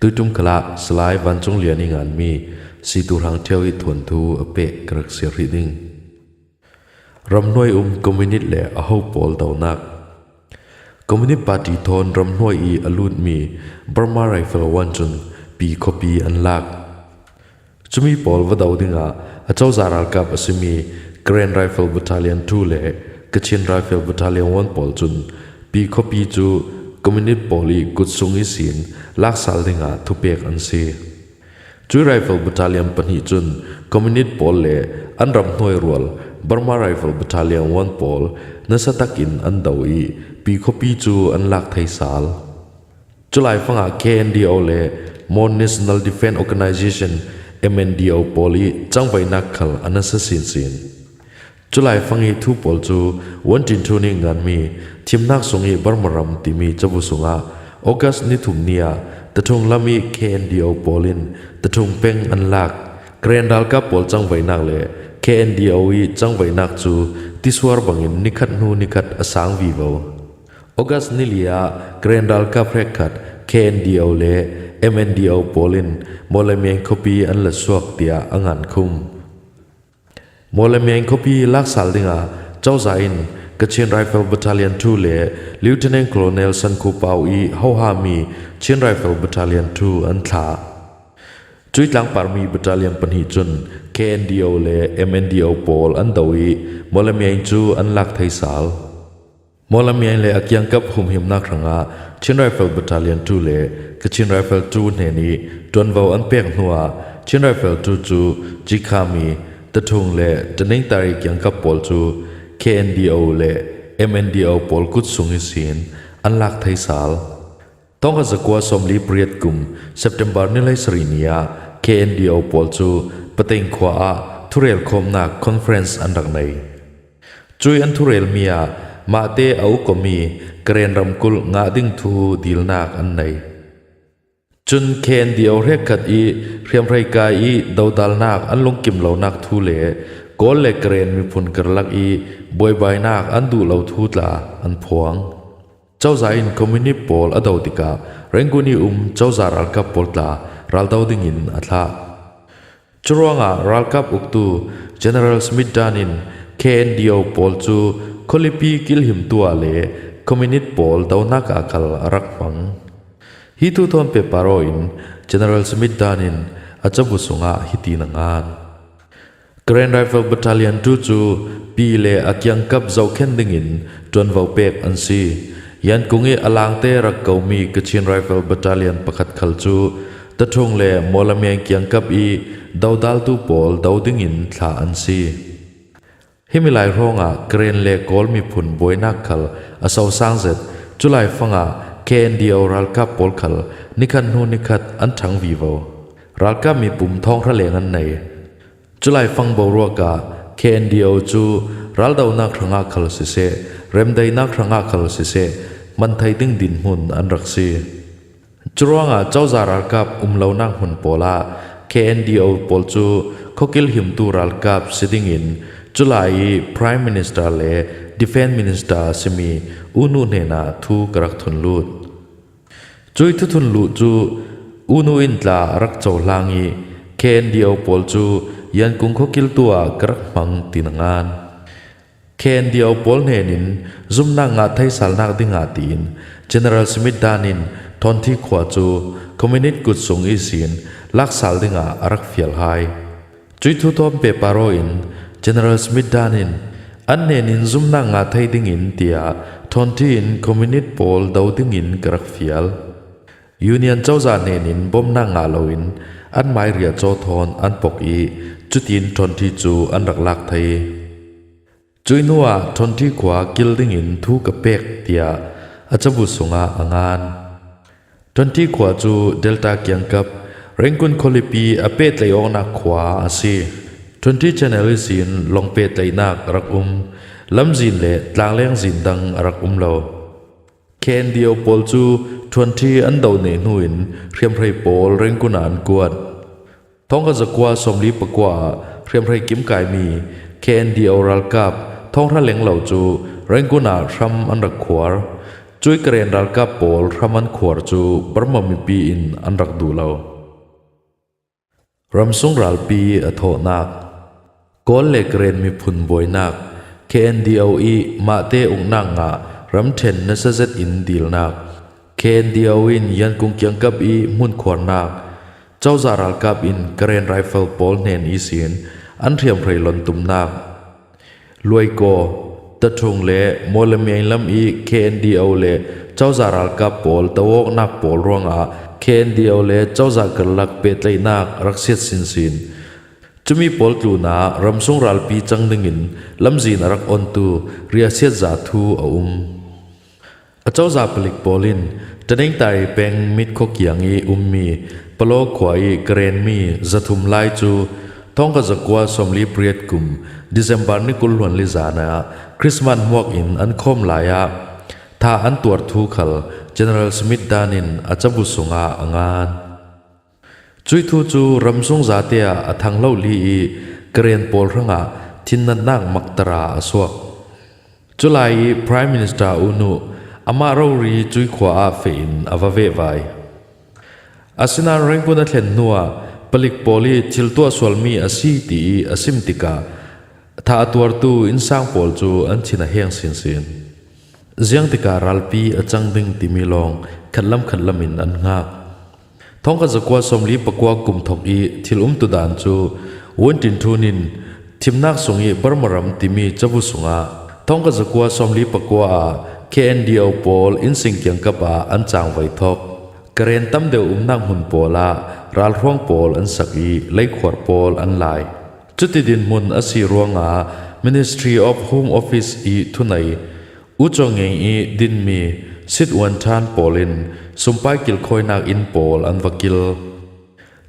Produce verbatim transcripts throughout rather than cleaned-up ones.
Tuitum khalah Salai Vancung Lian i nganmi Situ Rang Thiau i thuanthu a peh ka rak siar rih ding. Ramhnuai um Communist le a ho pawl donak. Communist Party thawn ramhnuai i a lutmi Burma Rifle One cun Pi khuapi an lak. Cumi pawl va do dingah a cozah ralkap a simi Karen Rifle Battalion two le Kachin Rifle Battalion one pawl cun Pi khuapi cu Communist pawl i kut sung ihsin laksal dingah thupek an si. Cui Rifle Battalion pahnih cun Communist pawl le an ramhnuai rual Burma Rifle Battalion one pawl nasa takin an do i Pi khuapi cu an lak thei sal. Culai fangah K N D O le Mon National Defense Organization, M N D O pawl i cangvaihnak khal a nasa sinsin. Culai fang i thu pawl cu Won Tin Thu nih nganmi Thimnak sung i Burma ram timi cabu sungah August ni thum ni ah Tathung lam i K N D O pawl in Tathung peng an lak. Karen ralkap pawl cangvaihnak le K N D O i cangvaihnak cu tisuar bangin nikhat hnu nikhat a sang vivo. August ni li ah Karen ralkap hrekkhat K N D O le M N D O pawl in Mawlamyang khuapi an la suak tiah a ngan khum. Mawlamyang khuapi laksal dingah cozah in Kachin Rifle Battalion two le Lieutenant Colonel San Kho Pau i hohami Chin Rifle Battalion two an thlah. Cui tlangparmi battalion pahnih cun K N D O le M N D O pawl an do i Mawlamyang cu an lak thei sal. Mawlamyang le a kiangkap humhimnak hrangah Chin Rifle Battalion two le Kachin Rifle two hnen i ṭuanvo an pek hnuah Chin Rifle two cu Cikhami, Tathung le Taningtari kiangkap pawl cu K N D O le M N D O pawl kut sung ihsin an lak thei sal. Thongkhat zakua sawmli pariat kum September ni hleisarih ni ah K N D O pawl cu Pateng khua ah thurel khawmnak conference an rak nei. Cui an thurelmi ah mahte a ukommi Karen ramkulh ngah ding thu dilnak an nei. Cun K N D O hrekkhat i hriamhrei kai i dodalnak an lungkim lonak thu le Kawl le Karen miphun karlak i buaibainak an duh lo thu tla an phuang. Cozah in Communist pawl a do tikah Rangoon i um cozah ralkap pawl tla raldo dingin a thlah. Curuangah ralkap uktu General Smith Dan in K N D O pawl cu khualipi kilhimtu ah le Communist pawl donak ah khal a rak hmang. Hi thu thawn pehpar aw in General Smith Dan in a cabu sungah hiti na ngan. Karen Rifle Battalion two cu Pi le a kiangkap zohkhenh dingin ṭuanvo pek an si. Yankung i a langte rak komi Kachin Rifle Battalion pakhat khal cu Tathung le Mawlamyang kiangkap i dodaltu pawl do dingin thlah an si. Himi lai hrawngah Karen le Kawl miphun buainak khal a sosang zet. Culai fangah K N D O ralkap pawl khal nikhat hnu nikhat an ṭhang vivo. Ralkap mipum thawng hra leng an nei. Culai fang boruak ah K N D O cu raldonak hrangah khal siseh, remdeinak hrangah khal siseh, hman thei ding dinhmun an rak si. Curuangah cozah ralkap um lonak hmun pawl ah K N D O pawl cu khuakilhimtu ralkap si dingin culai i Prime Minister le Defense Minister a simi U Nu hnenah thu ka rak thunlut. Cui thuthun luh cu U Nu in tla a rak cohlang i K N D O pawl cu Yankung khuakiltu ah ka rak hmang ti na ngan. K N D O pawl hnenin zumnak ngah theisalnak dingah tiin General Smith Dan in Thawngthi khua cu Communist kut sung ihsin laksal dingah a rak fial hai. Cui thu thawn pehpar aw in General Smith Dan in an hnenin zumnak ngah thei dingin tiah Thawngthi in Communist pawl do dingin ka rak fial. Union cozah hnenin bomnak ngah loin an mai riahcaw thawn an pok i cutin Thawngthi cu an rak lak thei. Cui hnuah Thawngthi khua kil dingin thu ka pek tiah a cabu sungah a ngan. Thawngthi khua cu Delta kiangkap Rangoon khualipi a pehtlaih awknak khua a si. Thawngthi Channel ihsin lawng pehtlaihnak a rak um. Lamzin le tlangleng zin dang a rak um lo. K N D O pawl cu Thawngthi an do neh hnu in hriamhrei pawl Rangoon ah an kuat. Thawngkhat zakua sawmli pakua ah hriamhrei kimkaimi K N D O ralkap thawng hra lenglo cu Rangoon ah hram an rak khuar. Cui Karen ralkap pawl hram an khuar cu Burma mipi in an rak duh lo. Ramsung ralpi a thawhnak. Kawl le Karen miphun buainak. K N D O ih mahte uknak ngah ramṭhen nasa zet in dilnak. K N D O in Yankung kiangkap ih hmunkhuarnak. Cozah ralkap in Karen Rifle pawl hnen ihsin an hriamhrei lontumnak. Luaikaw, Tathung le Mawlamyeng lam ih K N D O le cozah ralkap pawl doawknak pawl ruangah K N D O le cozah karlak pehtlaihnak rak siat sinsin. Cumi pawl tlunah ramsung ralpi cang dingin lamzin a rak ontu riahsiatza thu a um. A cozah palik pawl in Tanengtari peng Mitkhua kiang ih ummi Palaw khua ih Karen mi zathum lai cu thongkhat zakua sawmli pariat kum December ni kul hluan li zan ah Christmas hmuak in an khawm lai ah thah an tuar thu khal General Smith Dan in a cabu sungah a ngan. Cui thu cu ramsung zate ah a thang lohli ih Karen pawl hrangah thinnatnak maktara a suak. Culai ih Prime Minister U Nu amah rori cui khua ah feh in a va vehvai. Asinain Rangoon a thlen hnuah palik pawl ih thil tuah sualmi a si ti ih a sim tikah thah a tuartu innsang pawl cu an thin a heng sinsin. Ziangtikah ralpi a cang ding timi lawng khatlam khatlam in an hngak. Thongkhat zakua sawmli pakua kum thok ih thil umtu dan cu Win Tin Htun in thimnak sung ih Burma ram timi cabu sungah thongkhat zakua sawmli pakua ah K N D O pawl innsing kiangkap ah an cangvai thok. Karen tam deuh umnak hmun pawl ah ralhruang pawl an sak ih leikhuar pawl an lai. Cuti dinhmun a si ruangah Ministry of Home Office ih thunei U Caw Ngeng ih dinmi Sit Wan Than pawl in sumpai kilkhawinak inn pawl an va kil.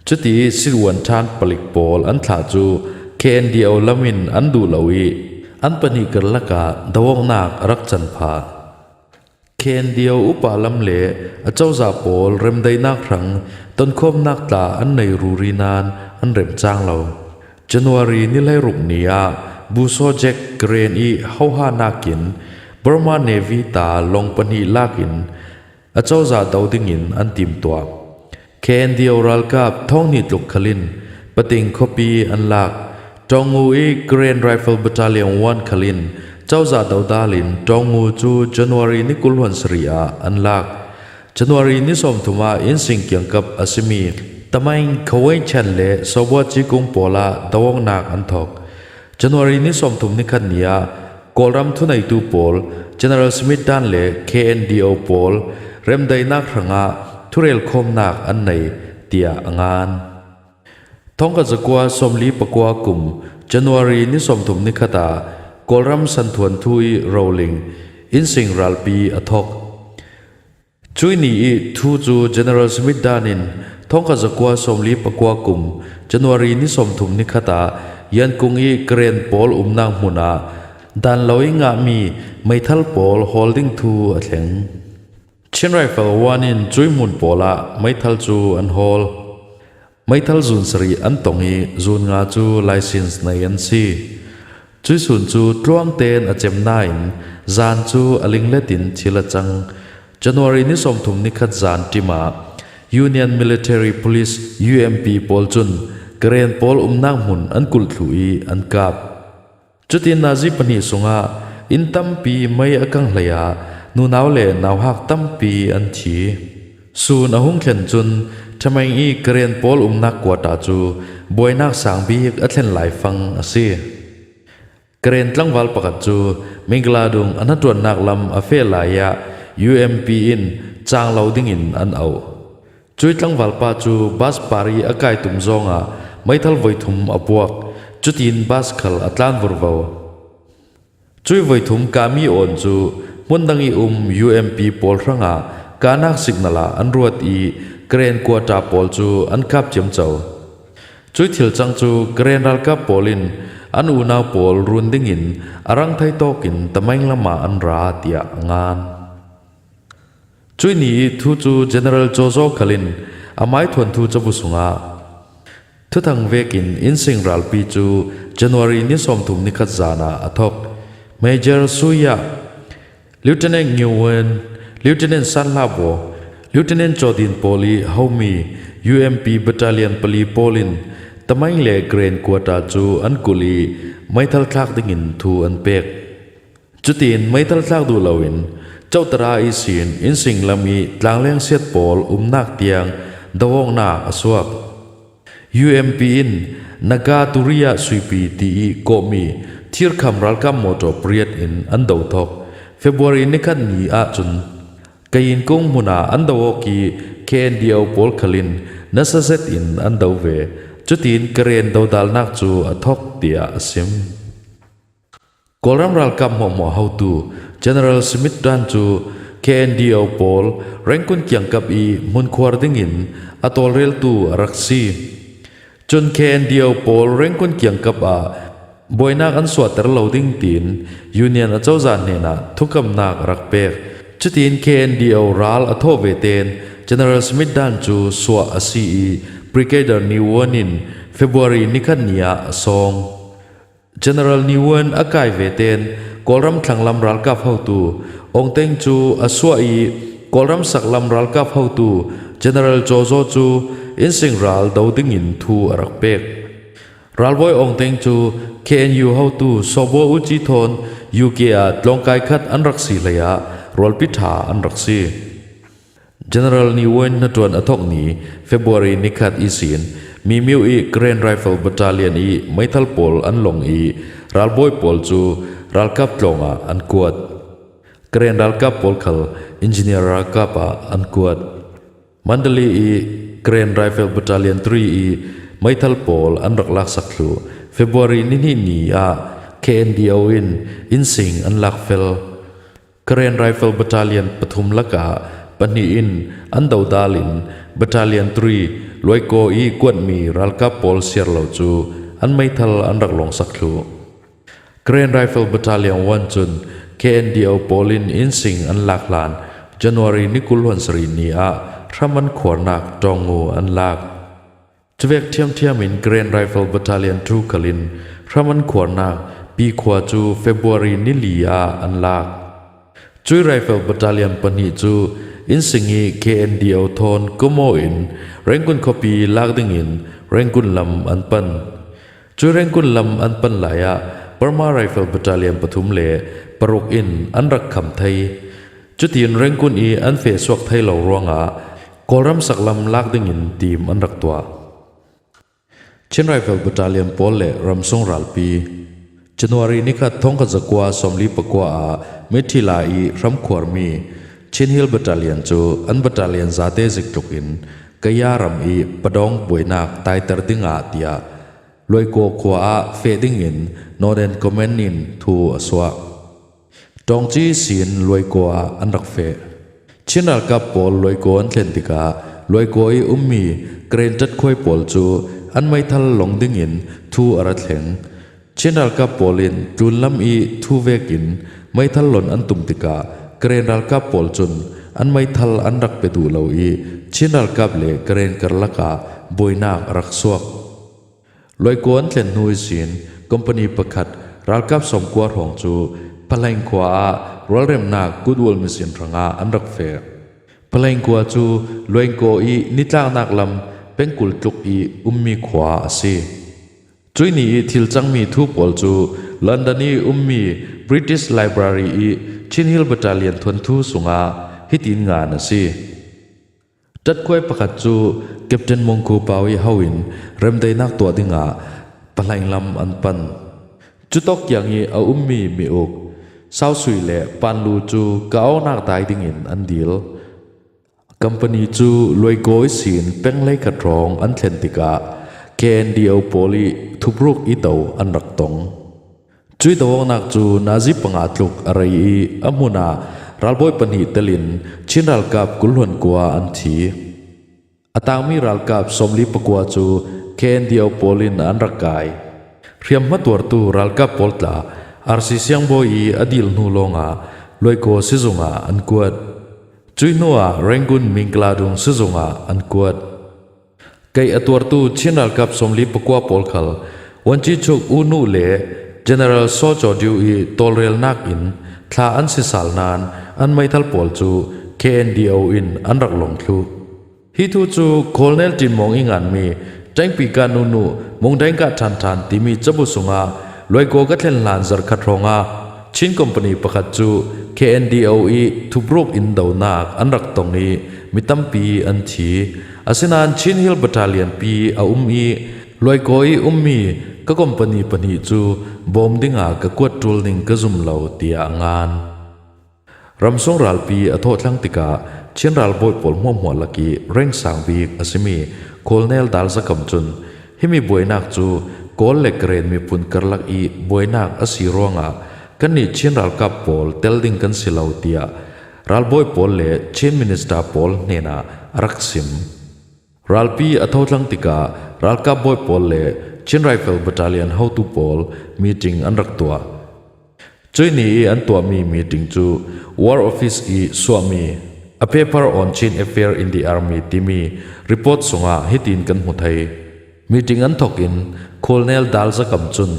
Cuti ih Sit Wan Than palik pawl an thlah cu K N D O lam in an duh lo ih an pahnih karlak ah doawknak a rak can phah. K N D O upa lam le a cozah pawl remdaihnak hrang tonkhawmnak tla an nei ruri nain an remcang lo. January ni hleiruk ni ah Busaw Jack Karen ih hohanak in Burma Navy ta lawng pahnih lak in a cozah do dingin an timtuah. K N D O ralkap thawng hnih tluk khal in Pating khuapi an lak. Taungu ih Karen Rifle Battalion one khal in cozah dodal in Taungu cu January ni kul hluan sarih ah an lak. January ni sawmthum ah innsing kiangkap a simi Tamaing Khawei Chan le Sawbua Cikung pawl ah doawknak an thok. January ni sawmthum ni khat ni ah Kawlram thuneitu pawl General Smith Dan le K N D O pawl remdaihnak hrangah thurelkhawmnak an nei, tiah a ngan. Thongkhat zakua sawmli pakua kum January ni sawmthum ni khat ah Kawlram santhuanthu ih roling innsing ralpi a thok. Cui ni ih thu cu General Smith Dan in thongkhat zakua sawmli pakua kum January ni sawmthum ni khat ah Yankung ih Karen pawl umnak hmun ah dan lo ih ngahmi meithal pawl hawl ding thu a thleng. Chin Rifle one in cui hmun pawl ah meithal cu an hawl. Meithal zun sarih an tong ih zun nga cu license nei an si. Cui sun cu tluang tein a cem nain zan cu a linglet in thil a cang. January ni sawmthum ni khat zan ṭim ah Union Military Police, U M P, pawl cun Karen pawl umnak hmun an kulh thluh ih an kap. Cutin nazi pahnih sungah inn tampi mei a kang hlei ah nunau le nauhak tampi an thi. Sun a hung thlen cun Thameng ih Karen pawl umnak kuata cu buainak sang bik a thlen laifang a si. Karen tlangval pakhat cu Mingladung a hnaṭuannak lam a feh lai ah U M P in cang lo dingin an auh. Cui tlangvalpa cu bas par ih a kai tum zawngah meithal voithum a puak, cutin bas khal a tlan vorvo. Cui voithum kami awn cu hmun dang ih um U M P pawl hrangah kahnak signal ah an ruat ih Karen kuata pawl cu an kap ciamco. Cui thil cang cu Karen ralkap pawl in an unau pawl run dingin a rang thei tawkin Tamaing lamah an ra, tiah a ngan. Cui ni ih thu cu General Caw Zaw khal in a maithuanthu cabu sungah thuthang vekin innsing ralpi cu January ni sawmthum ni khat zan ah a thok. Major Suya, Lieutenant Ngiu Wen, Lieutenant Sanhlabo, Lieutenant Chaw Din pawl ih homi U M P Battalion pali pawl in Tamaing le Karen quarter cu an kulh ih meithal thlak dingin thu an pek. Cutin meithal thlak duh loin Chauhtara ihsin innsing lam ih tlangleng siat pawl umnak tiang do awknak a suak. U M P in Naga Turiya Suipi ti ih kawhmi thirkham ralkap mawtaw pariat in an do thok. February nikhat ni ahcun Kayin kung hmunah an do awk ih K N D O pawl khal in nasa zet in an do ve. Cutin Karen dodalnak cu a thok, tiah a sim. Kawlram ralkap hmuahhmuah hotu General Smith Dan cu K N D O pawl Rangoon kiangkap ih hmunkhuar dingin a tawlreltu a rak si. Cun K N D O pawl Rangoon kiangkap ah buainak an suahter lo ding tiin Union acozah hnenah thukamnak a rak pek. Cutin K N D O ral a thawh vete in General Smith Dan cu suah a si ih Brigadier Ni Won in February nikhat ni ah a sawng. General Ni Won a kai vete in Kawlram thlanglam ralkap hotu Aung Teng cu a suah ih Kawlram saklam ralkap hotu General Chaw Zaw cu innsing ral do dingin thu a rak pek. Ralbawi Aung Teng cu K N U hotu Sawbaw U Ci thawn U K ah tlawngkai khat an rak si hleiah rualpi ṭha an rak si. General Ni Won hnaṭuan a thok ni February nikhat ihsin Mimiu ih Karen Rifle Battalion ih meithal pawl an long ih ralbawi pawl cu ralkap tlawng ah an kuat. Karen ralkap pawl khal engineer ralkap ah an kuat. Mandalay ih Karen Rifle Battalion three ih meithal pawl an rak laksak thluh. February nihnih ni ah K N D O in innsing an lak fel. Karen Rifle Battalion pathum lakah pahnih in an dodal in Battalion three Luaikaw ih kuatmi ralkap pawl siar lo cu an meithal an rak lawngsak thluh. Karen Rifle Battalion one cun K N D O pawl in innsing an lak hlan January ni kul hluan sarih ni ah hram an khuarnak Tawngngu an lak. Cuvek ṭhiamṭhiam in Karen Rifle Battalion two khal in hram an khuarnak Pi khua cu February ni li ah an lak. Cuih Rifle Battalion pahnih cu innsing ih K N D O thawn kumaw in Rangoon khuapi lak dingin Rangoon lam an pan. Cuih Rangoon lam an pan lai ah Burma Rifle Battalion pathum le paruk in an rak kham thei. Cutin Rangoon ih an feh suak thei lo ruangah Kawlram saklam lak dingin tim an rak tuah. Chin Rifle Battalion pawl le ramsung ralpi. January nikhat thongkhat zakua sawmli pakua ah Mithila ih hram khuarmi Chin Hill Battalion cu an battalion zate zik tluk in Kaya ram ih padawng buainak taiter dingah tiah Luaikaw khua ah feh dingin Northern Command in thu a suak. Tawngci ihsin Luaikaw ah an rak feh. Chin ralkap pawl Luaikaw an thlen tikah Luaikaw ih ummi Karen ṭatkhuai pawl cu an meithal long dingin thu a ra thleng. Chin ralkap pawl in tlunlam ih thu vekin meithal lon an tum tikah Karen ralkap pawl cun an meithal an rak pe duh lo ih Chin ralkap le Karen karlak ah buainak a rak suak. Luaikaw an thlen hnu ihsin company pakhat ralkap sawmkua hrawng cu Phaleng khua ah rualremnak Kutwal mission hrangah an rak feh. Phaleng khua cu Luaikaw ih nitlaknak lam pengkul tluk ih ummi khua a si. Cuih ni ih thil cangmi thu pawl cu London ih ummi British Library ih Chin Hill Battalion thuanthu sungah hitin ngan a si. Ṭatkhuai pakhat cu Captain Mungkhu Pau ih ho in remdaihnak tuah dingah Phaleng lam an pan. Cutawk kiang ih a ummi mi-uk, sausuih le panlu cu ka awknak dai dingin an dil. Company cu Luaikaw ihsin peng hleikhat hrawng an thlen tikah K N D O pawl ih thupruk ih do an rak tong. Cuih do awknak cu nazi panga tluk a rei ih a hmun ah ralbawi pahnih telin Chin ralkap kul hluan kua an thi. A tangmi ralkap sawmli pakua cu K N D O pawl in an rak kai. Hriamhma tuartu ralkap pawl tla R C Siangbawi ih a dil hnu lawngah Luaikaw sizung ah an kuat. Cuih hnuah Rangoon Mingkladung sizung ah an kuat. Kaih a tuartu Chin ralkap sawmli pakua pawl khal Wanci Chuk U Nu le General Saw Caw Diu ih tawlrelnak in thla an si sal nain an meithal pawl cu K K N D O in an rak long thluh. Hi thu cu Colonel Tin Maung Aung nganmi Tengpi Ka Nunu, Mung Deng Ka Than Than timi cabu sungah luaikaw ka thlen hlan zarh khat hrawngah Chin company pakhat cu K N D O i thubruk in donak an rak tong i mi tampi an thi. Asinain Chin Hill Battalion pi a um i luaikaw i ummi ka company pahnih cu bawm dingah ka kuat ṭul ning ka zum lo, tiah a ngan. Ramsung ralpi a thawhthlang tikah Chin ralbawi pawl hmuahhmuah lak i reng sang bik a simi Colonel Dal Za Kam cun, himi buainak cu Kawl le Karen miphun karlak i buainak a si ruangah kannih Chin ralkap pawl tel ding kan si lo, tiah ralbawi pawl le Chin Minister pawl hnenah a rak sim. Ralpi a thawhthlang tikah ralkap bawi pawl le Chin Rifle Battalion hotu pawl meeting an rak tuah. Cuih ni i an tuahmi meeting cu War Office i suahmi A Paper on Chin Affair in the Army timi report sungah hitin kan hmu thei. Meeting an thawk in Colonel Dal Za Kam cun,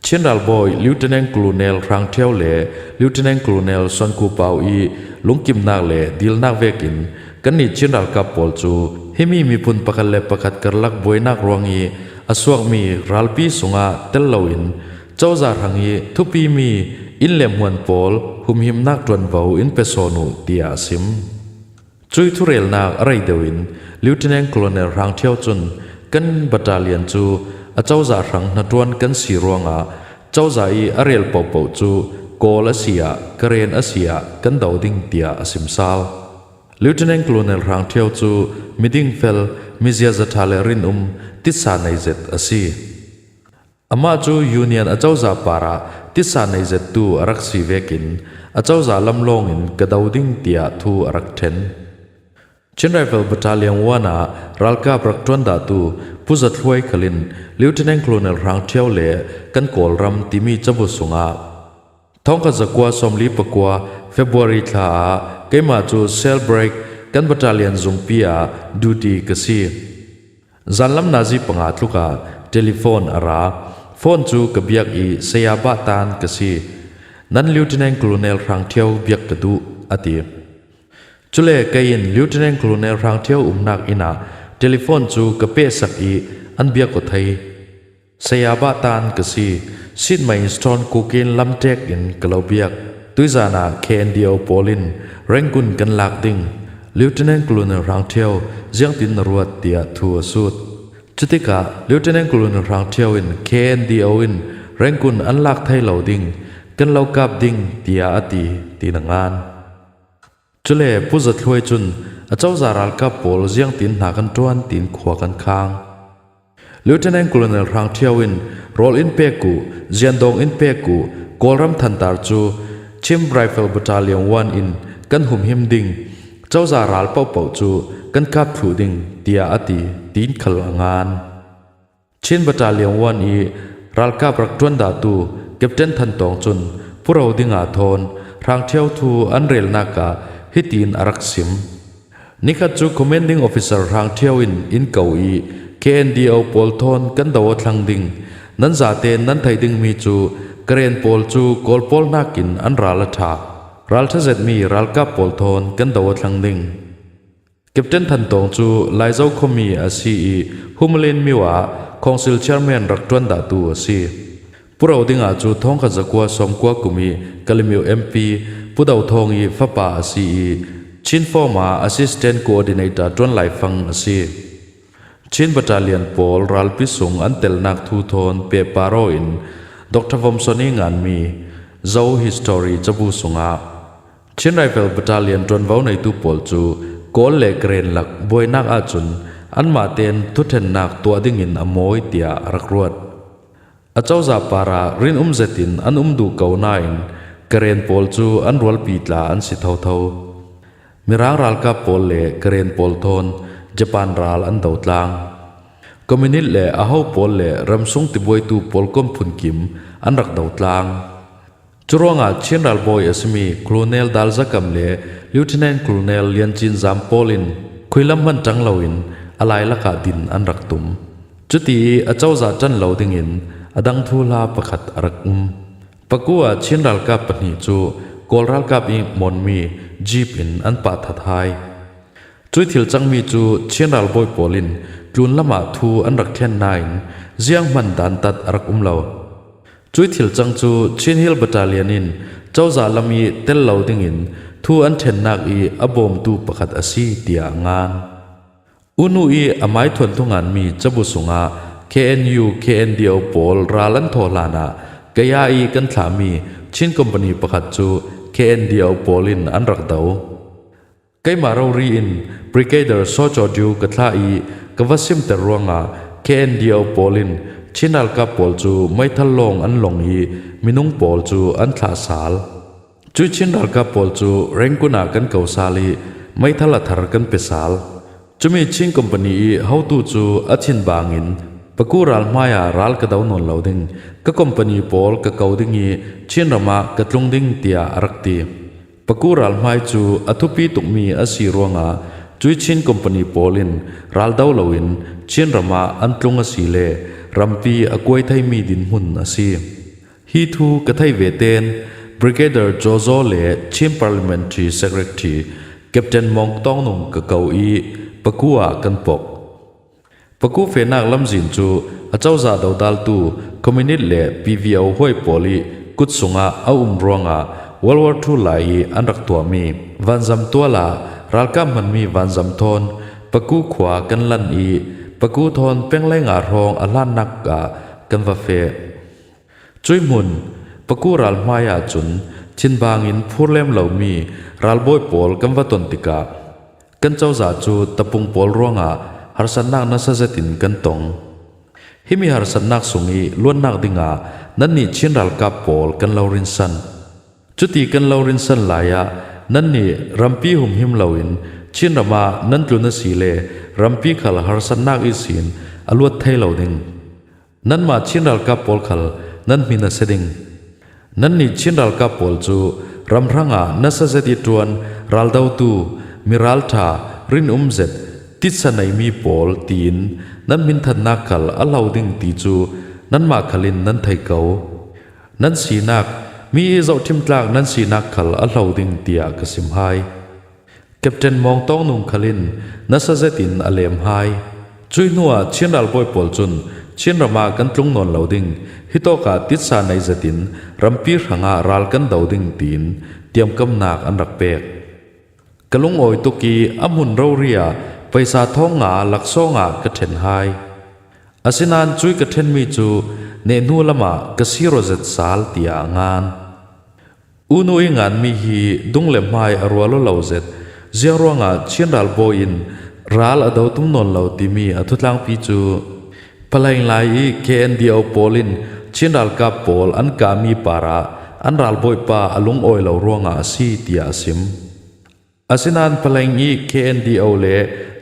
Chin ralbawi Lieutenant Colonel Hrang Thiau le Lieutenant Colonel Suan Ku Pau i lungkimnak le dilnak vekin kannih Chin ralkap pawl cu himi miphun pakhat le pakhat karlak buainak ruang i a suakmi ralpi sungah tel loin cozah hrang i thupimi inn le hmuan pawl humhimnak ṭuanvo in pe sawn uh, tiah a sim. Cuih thurelnak a rei deuh in Lieutenant Colonel Hrang Thiau cun, kan battalion cu a cozah hrang hnaṭuan kan si ruangah cozah i a rel pohpoh cu Kawl a si ah, Karen a si ah kan do ding, tiah a sim sal. Lieutenant Colonel Hrang Thiau cu miding fel, mizia zatha le rinum titsa nei zet a si. Amah cu Union a cozah parah titsa nei zettu a rak si vekin a cozah lam lawngin ka do ding, tiah thu a rak ṭhen. Chin Rifle Battalion one ah ralkap rak ṭuandahtu Pu Za Thluai khal in Lieutenant Colonel Hrang Thiau le kan Kawlram timi cabu sungah, thawngkhat zakua sawmli pakua February thla ah keimah cu cell break kan battalion zungpi ah duty ka si. Zanlam nazi panga tluk ah telephone a ra. Phone cu ka biak i saya bah tan ka si. Nan Lieutenant Colonel Hrang Thiau biak ka duh, a ti. Cule kei in Lieutenant Colonel Hrang Thiau umnak inn ah telephone cu ka pehsak i an biak aw thei. Saya bah tan ka si. Seat Mai Stone Kukin lamtek in ka lo biak. Tuizan ah K N D O pawl in Rangoon kan lak ding. Lieutenant Colonel Hrang Thiau, ziangtin na ruat, tiah thu a sut. Cutikah Lieutenant Colonel Hrang Thiau in K N D O in Rangoon an lak thei lo ding, kan lo kap ding, tiah a ti, tiin a ngan. Cule Pu Za Thluai cun a cozah ralkap pawl ziangtin hna kan ṭuan tiin khua kan khang. Lieutenant Colonel Hrang Thiau in rawl in pek uh, ziandawng in pek uh, Kawlram thantar cu Chin Rifle Battalion one in kan humhim ding, cozah ral pohpoh cu kan kap thluh ding, tiah a ti, tiin khal a ngan. Chin Battalion one i ralkap rak ṭuandahtu Captain Than Tawng cun puro dingah thawn Hrang Thiau thu an relnak ah hitin a rak sim. Nikhat cu Commanding Officer Hrang Thiau in in ko i K N D O pawl thawn kan do aw thlang ding. Nan zate nan theih dingmi cu Karen pawl cu Kawl pawl hnakin an ral a ṭha. Ralṭha zetmi ralkap pawl thawn kan do aw thlang ding. Captain Than Tawng cu Laizo khuami a si i Humalen Myo ah Council Chairman rak ṭuandahtu a si. Puro dingah cu thawngkhat zakua sawmkua kum i Kalemyo M P Pu Do Thawng i fapa a si i Chin Form ah Assistant Coordinator ṭuan laifang a si. Chin Battalion pawl ralpi sung an telnak thu thawn pehpar aw in Doctor Vom Son i nganmi Zo History cabu sungah, Chin Rifle Battalion ṭuanvo neitu pawl cu Kawl le Karen lak buainak ahcun anmah tein thuṭhennak tuah dingin a mawi, tiah a rak ruat. A cozah parah rinum zetin an um duh ko nain Karen pawl cu an rualpi tla an si thotho. Mirang ralkap pawl le Karen pawl thawn Japan ral an do tlang. Communist le aho pawl le ramsung tibuaitu pawlkom phunkim an rak do tlang. Curuangah Chin ralbawi a simi Colonel Dal Za Kam le Lieutenant Colonel Lian Cin Zam pawl in khuilam hman ṭang loin a lailakah din an rak tum. Cuti i a cozah ṭan lo dingin a dang thuhla pakhat a rak um. Paku ah Chin ralkap pahnih cu Kawl ralkap i mawnmi jeep in an pah that hai. Cui thil cangmi cu Chin ralbawi pawl in tlun lamah thu an rak thlen nain zianghman dantat a rak um lo. Cui thil cang cu Chin Hill Battalion in cozah lam i tel lo dingin thu an thlennak i a bawmtu pakhat a si, tiah a ngan. U Nu i a maithuan thunganmi cabu sungah K N U, K N D O pawl ral an thaw hlanah Kaya i kan thlahmi Chin Company pakhat cu K N D O pawl in an rak do. Keimah rori in Brigadier Saw Caw Diu ka thlah i ka va simter ruangah K N D O pawl in Chin ralkap pawl cu meithal lawng an long i minung pawl cu an thlah sal. Cui Chin ralkap pawl cu Rangoon ah kan ko sal i meithal a thar kan pe sal. Cumi Chin Company i hotu cu a thin bangin Paku ral hmaiah ral ka do nawn lo ding, ka company pawl ka ko ding i Chin ram ah ka tlung ding, tiah a rak ti. Paku ral hmai cu a thupi tukmi a si ruangah cui Chin Company pawl in ral do loin Chin ram ah an tlung a si le rampi a kuai theimi dinhmun a si. Hi thu ka thei ve ten Brigadier Jozo le Chin Parliamentary Secretary Captain Mawng Tawng Nung ka ko i Paku ah kan pok. Paku fehnak lamzin cu a cozah dodaltu Communist le P V O huai pawl i kut sungah a um ruangah World War Two lai i an rak tuahmi vanzam tual ah ralkap hmanmi vanzam thawn Paku khua kan lan i Paku thawn peng lei nga hrawng a hlannak ah kan va feh. Cui hmun Paku ral hmai ah cun thinbang in phur lem lomi ralbawi pawl kan va ton tikah kan cozah cu tapung pawl ruangah harsatnak nasa zetin kan tong. Himi harsatnak sung i luatnak dingah nannih Chin ralkap pawl kan lo rinsan. Cuti kan lo rinsan lai ah nannih rampi humhim loin Chin ram ah nan tlun a si le rampi khal harsatnak ihsin a luat thei lo ding. Nanmah Chin ralkap pawl khal nan hmin a si ding. Nannih Chin ralkap pawl cu ram hrangah nasa zet i ṭuan, raldotu, mi ralṭha, rinum zet, titsa neimi pawl tiin nan hminthannak khal a hlo ding ti cu nanmah khal in nan thei ko. Nan sinak, mi i zohṭhim tlak nan sinak khal a hlo ding, tiah ka sim hai. Captain Mawng Tawng Nung khal in nasa zetin a lem hai. Cui hnuah Chin ralbawi pawl cun Chin ram ah kan tlung nawn lo ding, hitawkah titsa nei zetin rampi hrangah ral kan do ding, tiin tiamkamnak an rak pek. Ka lungawi tuk i a hmun rori ah paisa thawng nga laksawng ah ka ṭhen hai. Asinain cui ka ṭhenmi cu nehhnu lamah ka sir aw zet sal, tiah a ngan. U Nu i nganmi hi dung le hmai a rual aw lo zet. Ziang ruangah Chin ralbawi in ral a do tum nawn lo timi a thutlangpi cu Paleng lai i K N D O pawl in Chin ralkap pawl an kahmi parah an ralbawipa a lungawi lo ruangah a si, tiah a sim. Asinain Paleng i K N D O le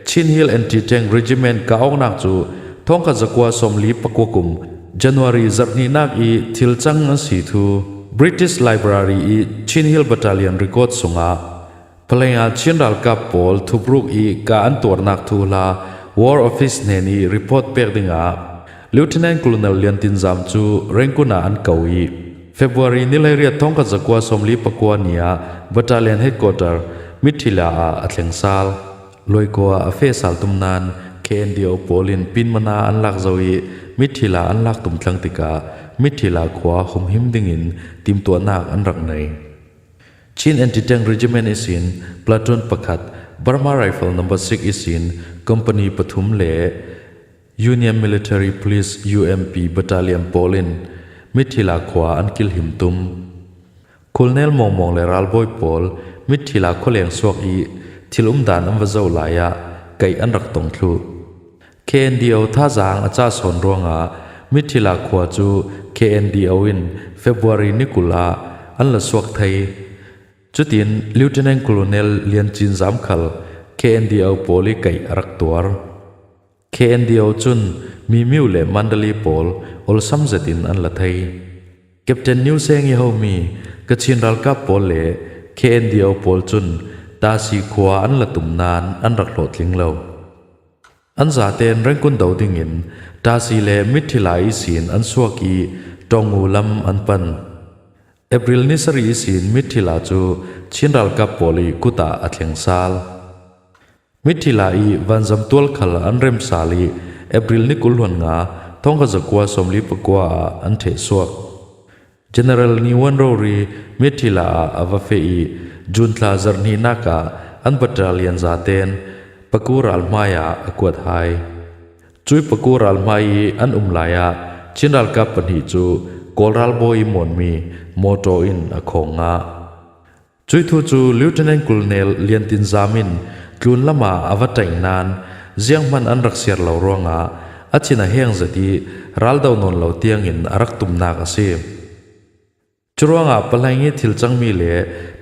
Chin Hill Anti-Tank Regiment kah awknak cu thawngkhat zakua sawmli pakua kum January zarh hnihnak i thil cang an si thu British Library i Chin Hill Battalion record sungah Paleng ah Chin ralkap pawl thupruk i kah an tuarnak thuhla War Office hnen i report pek dingah Lieutenant Colonel Lian Tin Zam cu Rangoon ah an ko i, February ni hleiriat thawngkhat zakua sawmli pakua ni ah Battalion Headquarter Mithila ah a thleng sal. Luaikua a feh sal tum nain K N D O pawl in Pinmana an lak zo i Mithila an lak tum thlang tikah Mithila khua humhim dingin timtuahnak an rak nei. Chin Anti-Tank Regiment ihsin platoon pakhat, Burma Rifle number six ihsin company pathum le Union Military Police, U M P, battalion pawl in Mithila khua an kilhim tum. Colonel Mawng Mawng le ralbawi pawl Mithila khualeng suak i thil umdan an va zoh lai ah kaih an rak tong thluh. K N D O thazaang a cah sawn ruangah Mithila khua cu K N D O in February ni kul ah an la suak thei. Cutin Lieutenant Colonel Lian Cin Zam khal K N D O pawl i kaih a rak tuar. K N D O cun Mimiu le Mandalay pawl olsam zetin an la thei. Captain Niu Seng i homi Kachin ralkap pawl le K N D O pawl cun Tasi khua an la tum nain an rak hlawhtling lo. An zatein Rangoon do dingin Tasi le Mithila ihsin an suak i Tongu lam an pan. April ni sari ihsin Mithila cu Chin ralkap pawl ih kut ah a thleng sal. Mithila ih vanzam tual khal an rem sal ih April ni kul hluan nga, thawngkhat zakua sawmli pakua ah an ṭheh suak. General Ni Wan Rori Mithila ah a va feh ih June thla zarh hnihnak ah an battalion zaten Paku ral hmaiah a kuat hai. Cui Paku ral hmai ih an um lai ah Chin ralkap pahnih cu Kawl ralbawi ih mawnmi mawṭaw in a khawng ngah. Cui thu cu Lieutenant Colonel Lian Tin Zam in tlun lamah a va ṭaing nain zianghman an rak siar lo ruangah a thin a heng zet ih ral do nawn lo tiangin a rak tumnak a si. Curuangah Paleng ih thil cangmi le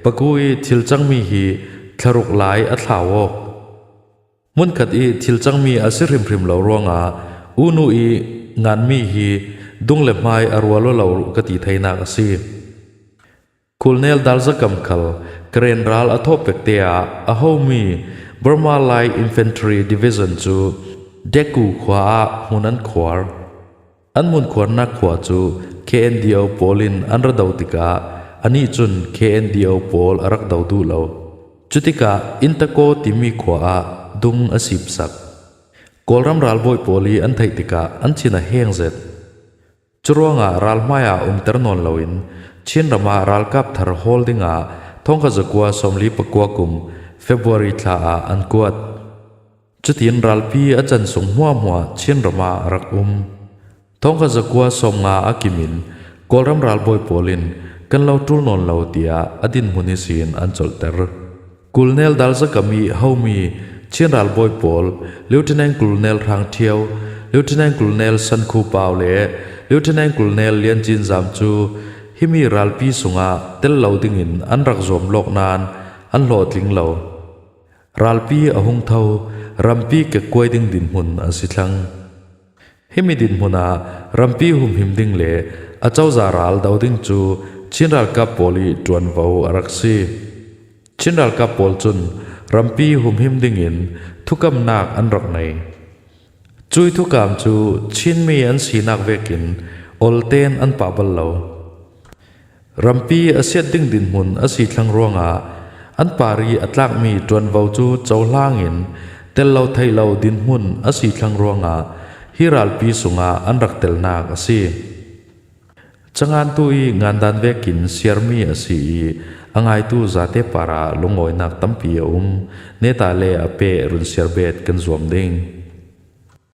Paku ih thil cangmi hi thlaruk lai a thlau awk. Hmunkhat ih thil cangmi a si hrimhrim lo ruangah Unu ih nganmi hi dung le hmai a rual aw lo ka ti theinak a si. Colonel Dal Za Kam khal Karen ral a thawh pekte ah a homi Burma Light Infantry Division cu Deku khua ah hmun an khuar. An hmunkhuarnak khua cu K N D O pawl in an ra do tikah anih cun K N D O pawl a rak do duh lo. Cutikah Intako timi khua ah dung a sipsak. Kawlram ralbawi pawl ih an theih tikah an thin a heng zet. Curuangah ral hmaiah umter nawn loin Chin ramah ralkap thar hawl dingah thawngkhat zakua sawmli pakua kum February thla ah an kuat. Cutin ralpi a can sung hmuahhmuah Chin ramah a rak um. Thawngkhat zakua sawmnga a kimin Kawlram ralbawi pawl in kan lo ṭul nawn lo tiah a dinhmun ihsin an colhter. Colonel Dal Za Kam ih homi Chin ralbawi pawl Lieutenant Colonel Hrang Thiau, Lieutenant Colonel San Khu Pau le Lieutenant Colonel Lian Cin Zam cu himi ralpi sungah tel lo dingin an rak zuam lawk nain an hlawhtling lo. Ralpi a hung tho, rampi kekkuai ding dinhmun a si thlang. Himi dinhmun ah rampi humhim ding le a cozah ral do ding cu Chin ralkap pawl ih ṭuanvo a rak si. Chin ralkap pawl cun rampi humhim dingin thukamnak an rak nei. Cui thukam cu Chinmi an sinak vekin olten an pah bal lo. Rampi a siat ding dinhmun a si thlang ruangah an parih a tlakmi ṭuanvo cu cohlang in tel lo theih lo dinhmun a si thlang ruangah hi ralpi sungah an rak telnak a si. Cangantu ih ngandan vekin siarmi a si ih a ngaitu zate parah lungawinak tampi a um. Neta le a peh run siar bet kan zuam ding.